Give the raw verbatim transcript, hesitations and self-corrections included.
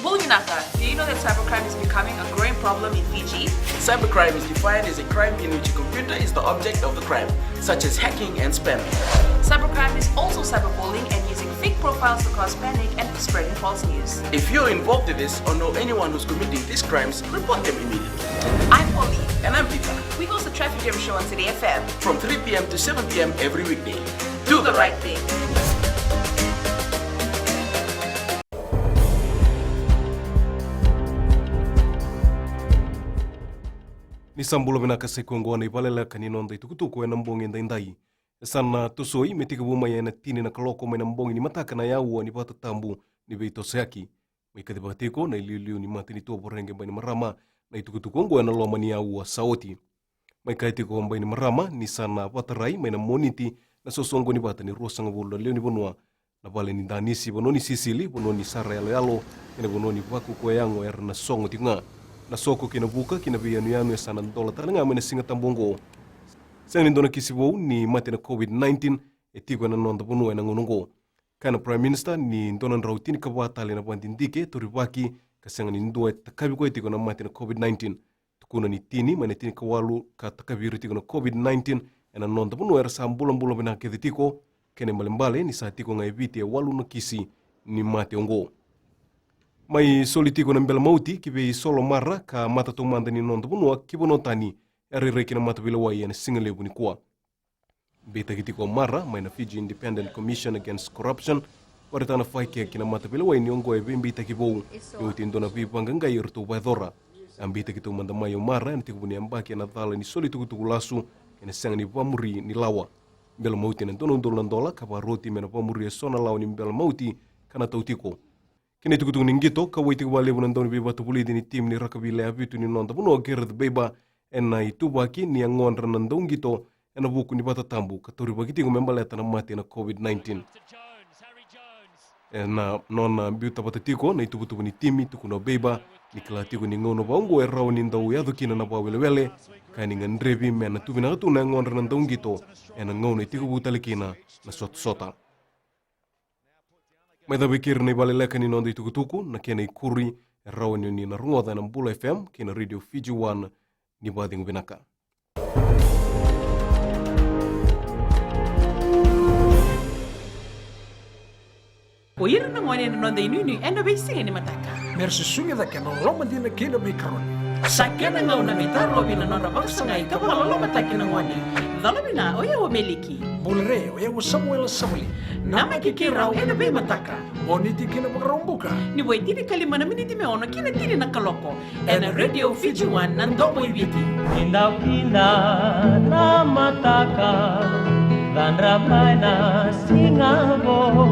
Bula vinaka, do you know that cybercrime is becoming a growing problem in Fiji? Cybercrime is defined as a crime in which a computer is the object of the crime, such as hacking and spamming. Cybercrime is also cyberbullying and using fake profiles to cause panic and spreading false news. If you're involved in this or know anyone who's committing these crimes, report them immediately. I'm Polly. And I'm Peter. We host the Traffic Jam Show on City F M. From three p.m. to seven p.m. every weekday. Do the right thing. Ni sa bula vinaka, sa i koya oqo na ivaleleka ni noda itukutuku ena bogi edaidai. E sa na tosoi me tekivu mai ena tini na kaloko mai na bogi ni mataka na yaua ni vakatatabu ni veitosoyaki. Mai kacivaka tiko na iliuliu ni matanitu o Voreqe Bainimarama na itukutuku oqo ena loma ni aua sa oti. Mai kaya tiko o Bainimarama ni sa na vakatarai mai na Moniti na sosoqoni vata ni ruasagavulu na lewe ni vanua, na vale ni danisi, vanua ni sisili, vanua ni sara yaloyalo kei na vanua ni vakaukauwa yago era na sogo tiko ga. Na soko kei na vuka ki na veiyanuyanu e sa na dola tale ga mai na Sigatabu oqo. Sega ni dua na kisi vou ni mate na COVID nineteen e tiko ena noda vanua ena gauna oqo. Kaya na Prime Minister ni dua na drau tinikava tale na vakadidike e taurivaki ka sega ni dua e takavi koya tiko na mate na COVID nineteen. Tukuna ni tini mai na tinikawalu ka takavi ira tiko na COVID nineteen ena noda vanua era sa bulabula vinaka kece tiko, kena ibalebale ni sa tiko ga e Viti e walu na kisi ni mate oqo. Mai soli tiko na bela mauti ki vei Solo Mara ka mata taumada ni noda vanua ki vanua tani, e rairai ki na mataveilewai ena sigalevu nikua. Beitaki tiko o Mara mai na Fiji Independent Commission Against Corruption, vakaraitaka na FICAC ki na mataveilewai ni oqo e veibeitaki vou, ni oti e dua na veivaqaqai eratou vakayacora. A beitaki taumada mai o Mara ena tekivu ni yabaki ena cala ni soli tukutuku lasu kei na sega ni vakamuri ni lawa. Bela mauti ena dua na udolu na dola ka vakaroti me na vakamuri eso na lawa ni bela mauti ka na tau tiko. Kei na itukutuku ni qito, kauwai tiko vakalevu na dauniveivakavulici ni timi ni rakavi lewe vitu ni noda vanua o Gareth Baber ena ituvaki ni yagodra na dauqito ena vuku ni vakatatabu ka taurivaki tiko me baleta na mate na COVID nineteen. Ena nona biuta vata tiko na ituvatuva ni timi, tukuna o Baber ni kila tiko ni gauna vaka oqo e rawa ni dau yaco kina na vakawelewele, ka ni gadrevi me na tu vinaka tu na yagodra na dauqito ena gauna e tekivu tale kina na sotasota. Mai cava e keri na ivaleleka ni noda itukutuku, na kena ikuri e rawa ni o ni na rogoca ena Bula F M kei na Radio Fiji One. Ni vakacegu vinaka. O ira na gone ena noda inuinui ena veisiga ni mataka. Me ra susugi cake ena lomadina kei na veikaroni. Sa kena gauna me tarovi na nodra vakasagai ka vakalolomataki na gone. Cala vina, o yau o Meliki. Bula re, o yau o Samuela Savali. Namaki keirau ena veimataka. Moniti ki na Vakaraubuka. Ni vo e tinikalima na miniti me ono ki na tini na kaloko. Ena Radio Fiji One, na domo i Viti. Kidakida na mataka, cadra mai na siga vou.